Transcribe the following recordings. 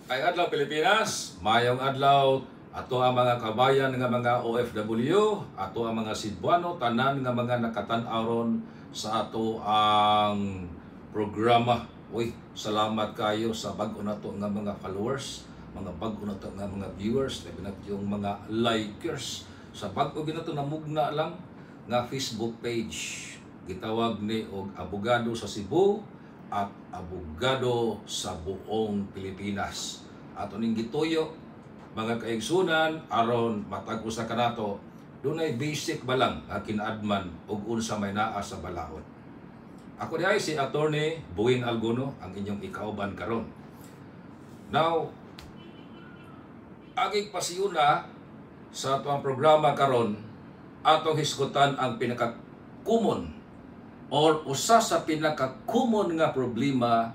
Maayong adlaw, Pilipinas, maayong adlaw ato ang mga kabayan nga mga OFW, ato ang mga Cebuano, tanan nga mga nakatan-aw ron sa ato ang programa. Uy, salamat kayo sa bag-o nato nga mga followers, mga bag-o nato nga mga viewers, labi na yung mga likers. Sa bag-o ginato namugna lang nga Facebook page. Gitawag ni og Abogado sa Cebu at Abogado sa buong Pilipinas. Ato ning gituyo, mga kaigsunan, aron matag usa kanato dunay basic ba lang nga kinaadman ug unsa may naa sa balaod. Ako diay si Attorney Buwin Alguno, ang inyong ikauban karon. Now, agig pasiyuna sa atong programa karon, atong hisgutan ang pinaka-common or usa sa pinaka-common nga problema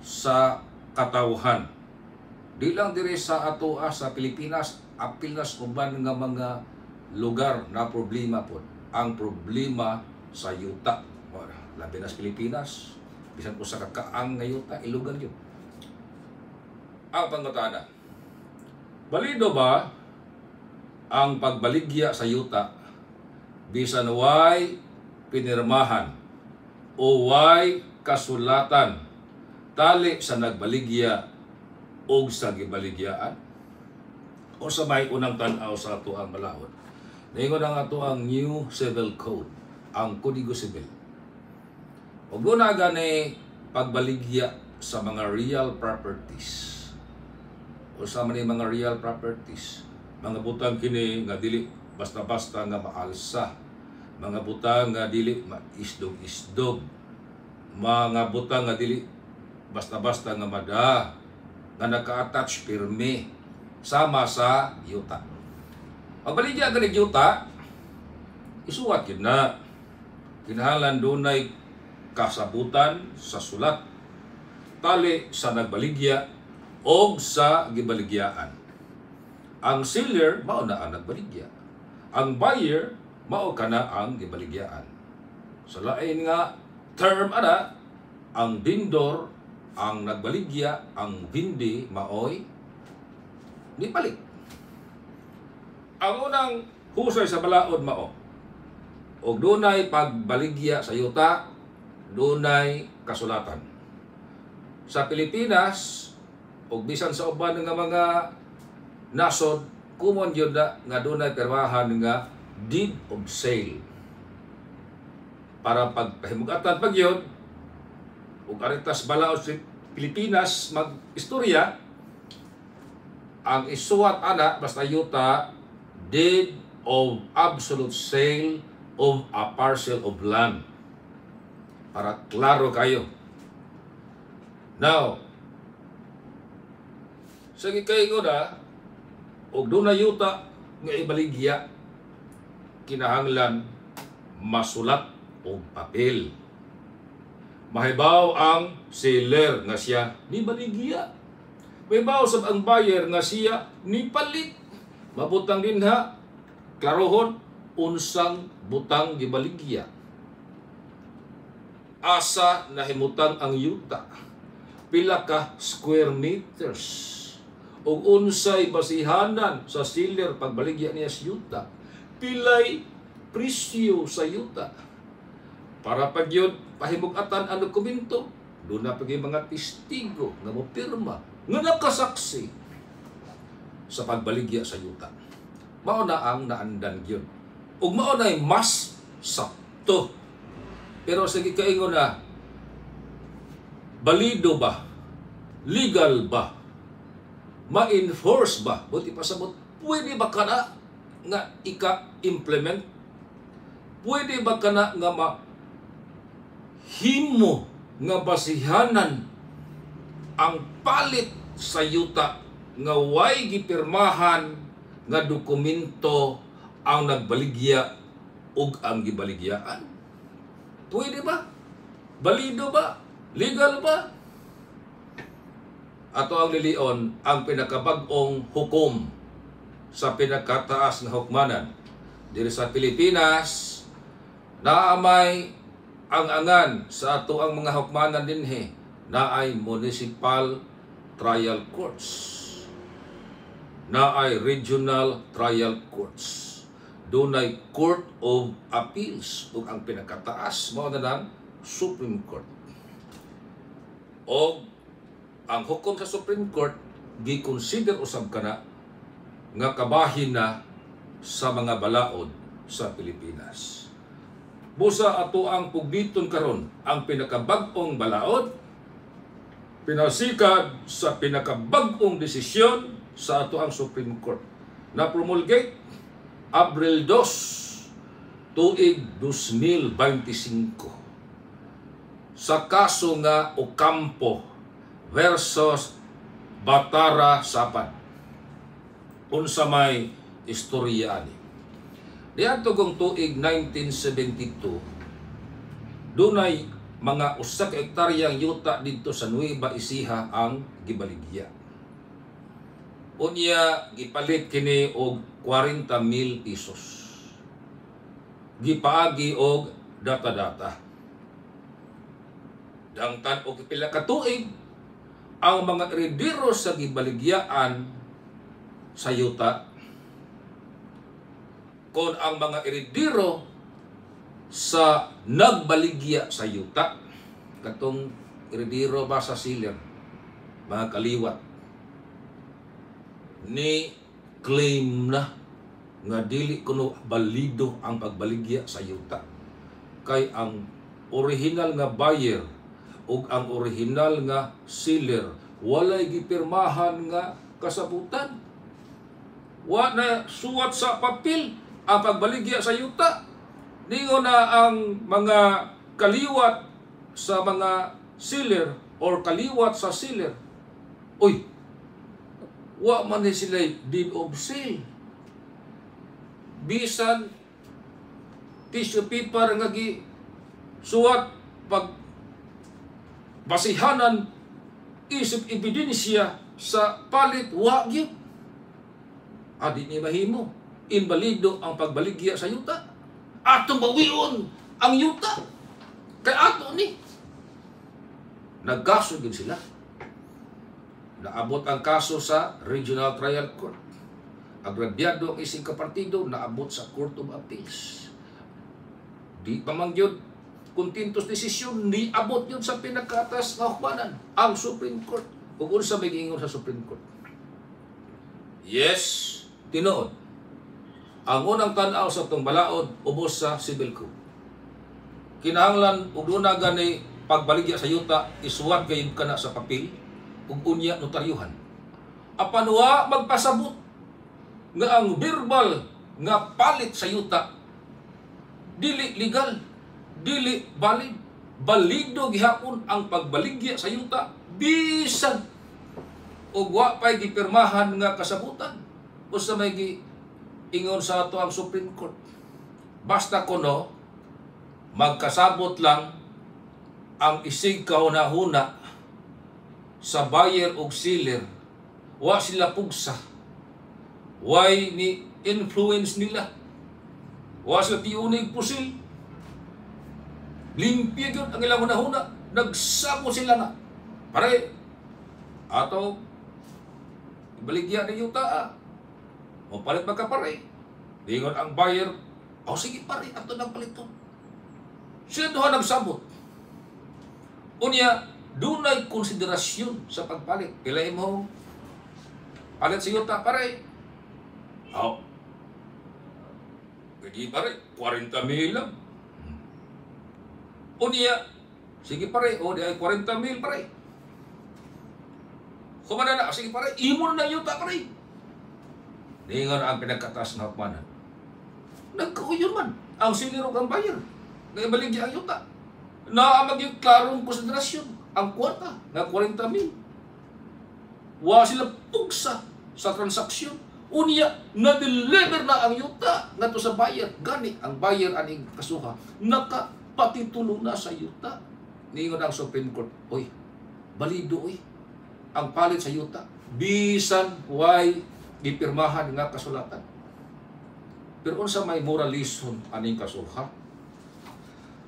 sa katawhan. Di lang diri sa atoa sa Pilipinas, apil na sa uban nga mga lugar na problema pod. Ang problema sa yuta. Labi na sa Pilipinas, bisan usa ka kaang nga yuta, ilugan yun. Ang pangutana, balido ba ang pagbaligya sa yuta bisan way pinirmahan o way kasulatan tali sa nagbaligya o sa gibaligyaan? O sa may unang tan-aw sa ato ang balaod? Ningon ang ato ang New Civil Code, ang Kodigo Sibil. Ug duna gani pagbaligya sa mga real properties. O sa man mga real properties, mga butang kini nga dili basta-basta nga maalsa, mga butang nga dili maisdog-isdog, mga butang nga dili basta-basta nga mada, nga naka-attach pirmi, sama sa yuta. Pagbaligya ganig yuta, isuwat gyud na. Kinahanglan dunay kasabutan sa sulat tali sa nagbaligya og sa gibaligyaan. Ang seller mao na ang nagbaligya. Ang buyer mao kana ang gibaligyaan. Sa lain nga term ana, ang vendor ang nagbaligya, ang vendee maoy nipalit. Ang unang husay sa balaod mao, og dunay pagbaligya sa yuta, dunay kasulatan. Sa Pilipinas ug bisan sa uban nga mga nasod, common gyud na nga dunay pirmahan nga deed of sale. Para pagpahimugatan pag yun, ug aritas balaod sa Pilipinas mag-istorya, ang isuwat ana basta yuta, deed of absolute sale of a parcel of land. Para klaro kayo. Now, sige kayo na, og dunay yuta nga ibaligya, kinahanglan masulat og papel. Mahibaw ang seller nga siya ni baligya. Mahibaw sab ang buyer nga siya ni palit. Mabutang dinha, klarohon unsang butang gibaligya. Asa nahimutang ang yuta? Pila ka square meters? Ug unsay basihanan sa seller pagbaligya niya sa yuta? Pilay presyo sa yuta? Para pag yun, pahimugatan ang dokumento, duna pa gyud mga testigo nga mopirma, nga nakasaksi sa pagbaligya sa yuta. Mao na ang naandan gyud. Ug mao na mas sakto. Pero sige kaingon na, balido ba? Legal ba? Ma-enforce ba? Buti pasabot, pwede ba kana nga ika-implement? Pwede ba kana nga ma himo nga basihanan ang palit sa yuta nga way gipirmahan nga dokumento ang nagbaligya ug ang gibaligyaan? Pwede ba? Balido ba? Legal ba? Ato ang lilion ang pinakabag-ong hukom sa pinakataas nga hukmanan. Diri sa Pilipinas, naamay ang angan sa ato ang mga hukmanan dinhi naay municipal Trial Courts, naay Regional Trial Courts, dunay Court of Appeals, ug ang pinakataas mao na nang Supreme Court. Og ang hukom sa Supreme Court gi-consider usab kana nga kabahin na sa mga balaod sa Pilipinas. Busa ato ang pugbiton karon ang pinakabag-ong balaod pinasikad sa pinakabag-ong desisyon sa ato ang Supreme Court na promulgate Abril 2 tuig 2025 sa kaso nga Ocampo versus Batara Sapad. Unsa may istorya ani? Niadto kong tuig 1972, dunay mga 1 ka hektaryang yuta didto sa Nueva Ecija ang gibaligya. Unya gipalit kini og 40 mil pesos. Gipaagi og data-data. Dangtan og pila ka tuig, ang mga eredero sa gibaligyaan sa yuta kon ang mga eredero sa nagbaligya sa yuta, katong eredero ba sa seller, mga kaliwat ni claim na nga dili kuno balido ang pagbaligya sa yuta kay ang original nga buyer ug ang original nga seller walay gipirmahan nga kasabutan. Wa na suwat sa papel ang pagbaligya sa yuta. Ningon na ang mga kaliwat sa mga seller or kaliwat sa seller, "Uy, wa man ni sila deed of sale. Bisan tissue paper nga gi suwat pag basihanan isip ebidensya sa palit, wa gyud. Adi ni mahimo. Imbalido ang pagbaligya sa yuta. Atong bawion ang yuta. Kay ato ni." Nagkaso gyud sila. Naabot ang kaso sa Regional Trial Court. Agrabyado ang ising kapartido, naabot sa Court of Appeals. Di pa man gyud kontentos desisyon, niabot yun sa pinakatas nga hukmanan, ang Supreme Court. Ug unsa may giingon sa Supreme Court? Yes, tinuod. Ang unang tan-aw sa atong balaod ubos sa Civil Code. Kinahanglan og duna gani pagbaligya sa yuta, isuwat gayud kana sa papel ug unya notaryuhan. Apan wa magpasabot nga ang verbal nga palit sa yuta dili legal, dili valid. Balido gihapon ang pagbaligya sa yuta bisan og wa pay gipirmahan nga kasabutan. Usa may gi ingon sa ato ang Supreme Court? Basta kuno magkasabot lang ang isig kahuna-huna sa buyer ug seller, wa sila pugsa, way ni influence nila, wa sila tiunig pusil, limpyo gyud ang ilang hunahuna, nagsabot sila nga, "Pare, ato ibaligya ni yuta ah. Mo palit ba ka, pare?" Dingon ang buyer, "Oh, sige pare, ato nang paliton." Sila duha nagsabot. Unya, dunay konsiderasyon sa pagpalit. "Pila mo palit sa yuta, pare?" "Oh. Pwede pare, 40 mil lang." Unya, "Sige pare, o di ay 40 mil pare." Kumana na, "Sige pare, imo na yuta, pare." Ningon ang pinagkatas na hukmanan, nagkauyon man ang seller ug ang buyer nga ibaligya ang yuta. Naa magyud klarong konsiderasyon ang kwarta nga 40 mil. Wa sila pugsa sa transaksyon. Unya, na-deliver na ang yuta ngadto sa buyer. Gani, ang buyer aning kasuha, nakapatitulo na sa yuta. Ningon ang Supreme Court, "Oy, balido oy, ang palit sa yuta, bisan way gipirmahan nga kasulatan." Pero unsa may moral lesson aning kasuha?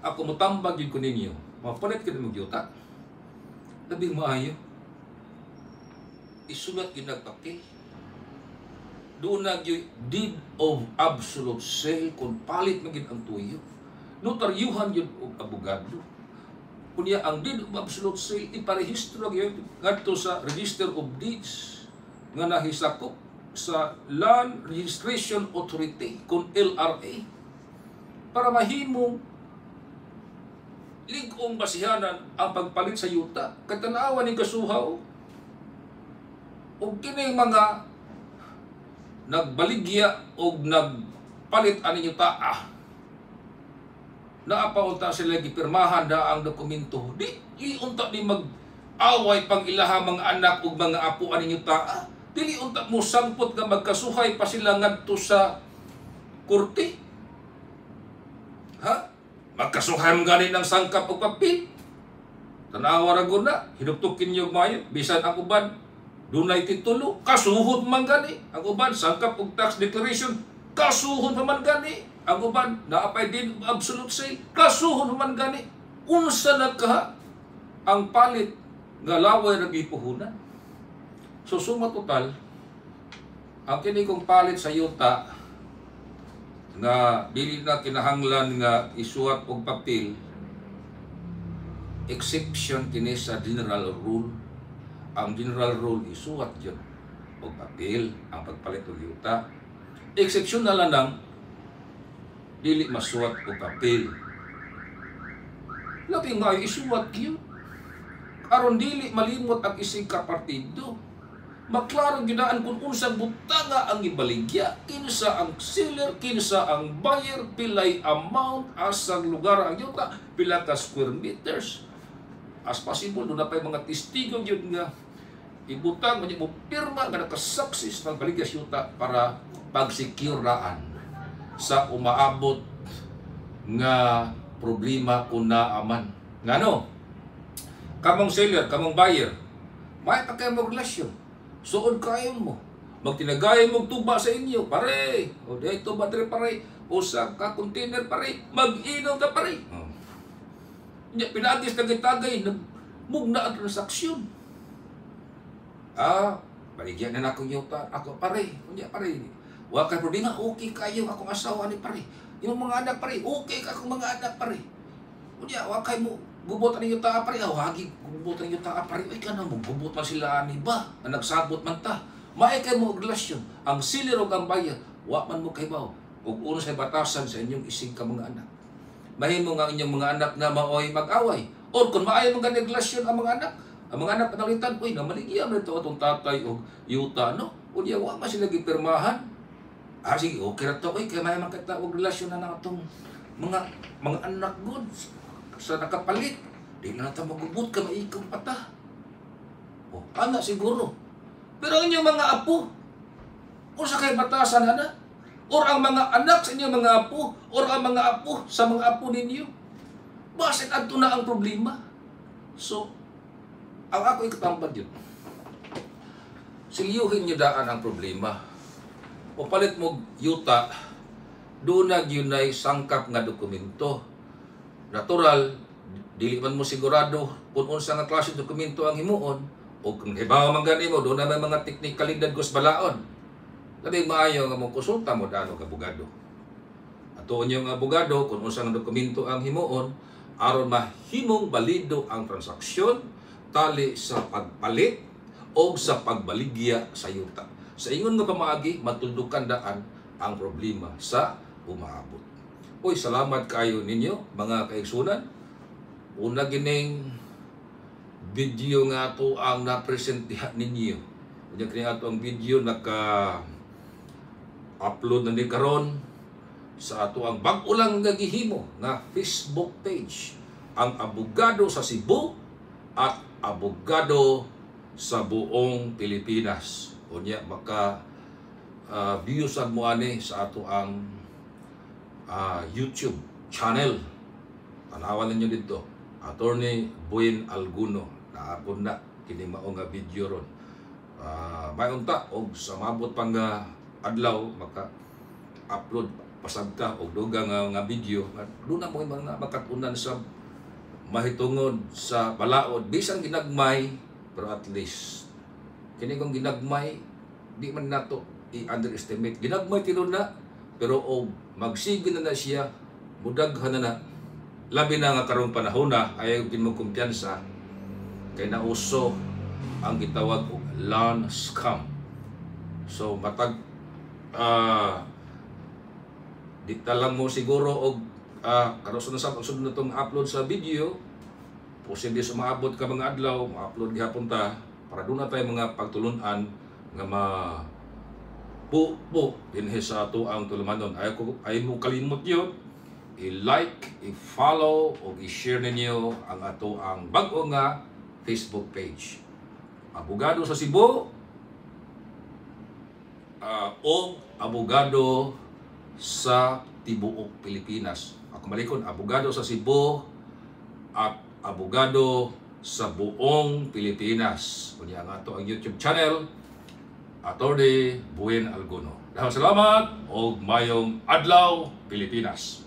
Ako mutambag gyud ko ninyo, mapalit kini mong yuta. Labing maayo. Isulat gyud nag papel. Duna gyud deed of absolute sale kung palit man gyud ang tuyo. Notaryuhan gyud og abogado. Kunya ang deed of absolute sale iparehistro gyud ngadto sa Register of Deeds nga nahisakop sa Land Registration Authority kung LRA para mahimong lig-ong basihanan ang pagpalit sa yuta. Kay tanawa ni kasuhaw ug kining mga nagbaligya og nagpalit ani yuta, naa pa unta sila gipirmahan na ang dokumento, di unta di mag-away pang ilaha mga anak ug mga apo ani yuta. Dili unta mo sangpot nga magkasuhay pa sila ngadto sa korte, ha? Magkasuhay man gani ng sangkap og papel. Tanawa ra gud na, hinuktukin niyo maayo. Bisan ang uban dunay titulo, kasuhot man gani. Ang uban sangkap og tax declaration, kasuhon pa man gani. Ang uban naa pay deed of absolute sale, kasuhon pa man gani. Unsa na ka ang palit nga laway ra gipuhunan? So suma total, ang kini kong palit sa yuta nga dili na kinahanglan nga isuwat og papel, exception kini sa general rule. Ang general rule, isuwat gyud og papel ang pagpalit og yuta. Exception na lang ng dili masuwat og papel. Labing maayo isuwat gyud aron dili malimot ang isig ka partido. Maklaro gyud kung unsang butanga ang ibaligya, kinsa ang seller, kinsa ang buyer, pilay amount, asang lugar ang yuta, pila ka square meters. As possible, duna pay mga testigo gyud nga ibutang mo mo pirma nga nakasaksi sa pagbaligya sa yuta para pagsekuraan sa umaabot nga problema kung naaman. Ngano? Kamong seller, kamong buyer, may pa kayo relasyon. Suod kayo mo. Magtinagay mo tuba sa inyo, pare. O di tuba dire, pare. Usa ka container, pare. Mag-inom ta, pare. Oh. Nya pinaagis tagay-tagay, nagmugna ang transaksyon. Ah, baligyan na nakong yuta. Ako, pare. Unya, pare. Wa kay problema, okay kayo akong asawa ni, pare. Yung mga anak, pare, okay ka akong mga anak, pare. Unya, wa kay mo gubot ani yuta, pare. Ah, wagi gubot ani yuta, pare. Uy, kana mo gubot man sila ani ba? Na nagsabot man ta. Maay kay mo og relasyon. Ang seller ug ang buyer, wa man mo kahibaw ug uno sa batasan sa inyong isig ka mga anak. Mahimo nga ang inyong mga anak na maoy mag-away. Or kung maayo man gani relasyon ang mga anak panalitan, "Uy, namaligya man ito atong tatay og yuta, no?" Unya wa man sila gipirmahan. Ah, sige, okay ra to, uy, kay may man kita og relasyon na atong mga anak gud sa nakapalit. Di na ta magubot ka maikong pata. O, ana siguro. Pero ang inyong mga apo, unsa kay batasan ana? Or ang mga anak sa inyong mga apo, or ang mga apo sa mga apo ninyo? Basin adto na ang problema. So, ang ako ikatambad yun, silyuhin niyo daan ang problema. O palit mo yuta, duna gyud nay sangkap nga dokumento. Natural, dili man mo sigurado kung unsa nga klase dokumento ang himuon o kung hibaw man gani mo, duna may mga teknikalidad kus balaod. Labing maayo nga mo konsulta mo daan og abogado. Atuon niyo ang abogado kung unsa nga dokumento ang himuon aron mahimong balido ang transaksyon tali sa pagpalit o sa pagbaligya sa yuta. Sa ingon nga pamaagi, matuldukan daan ang problema sa umaabot. Uy, salamat kayo ninyo, mga kaigsunan. Una gining video nga ato ang na-present diha ninyo. Unya kini ato ang video naka upload na ni karon sa ato ang bag-o lang nga gihimo nga Facebook page, ang Abogado sa Cebu at Abogado sa buong Pilipinas. Unya maka view sad mo ani sa ato ang YouTube channel. Tanawan ninyo dito. Attorney Buin Alguno. Naapon na kini mao nga video ron. May unta og sa mabot pang nga adlaw maka upload pasag ka og dugang nga video. Duna mo mga makatunan sa mahitungod sa balaod bisan ginagmay, pero at least Kini kung ginagmay, di man nato i-underestimate. Ginagmay tinuod na, pero og magsige na na siya, mudaghan na na. Labi na nga karong panahon na, ayaw gid mo kumpiyansa kay nauso ang gitawag og loan scam. So matag di ta lang mo siguro og karon sa ang sunod na tong upload sa video, posible sa maabot ka mga adlaw, ma-upload gihapon ta para doon na tayo mga pagtulunan nga ma po po dinhi sa ato ang tulumanon. Ayaw ko ay mo kalimot yun i-like, i-follow o i-share ninyo ang ato ang bag-o nga Facebook page. Abogado sa Cebu o abogado sa tibuok Pilipinas. Ako malikon, abogado sa Cebu at abogado sa buong Pilipinas. Unya ang ato ang YouTube channel, Attorney Buen Alguno. Daghang salamat og mayong adlaw, Pilipinas.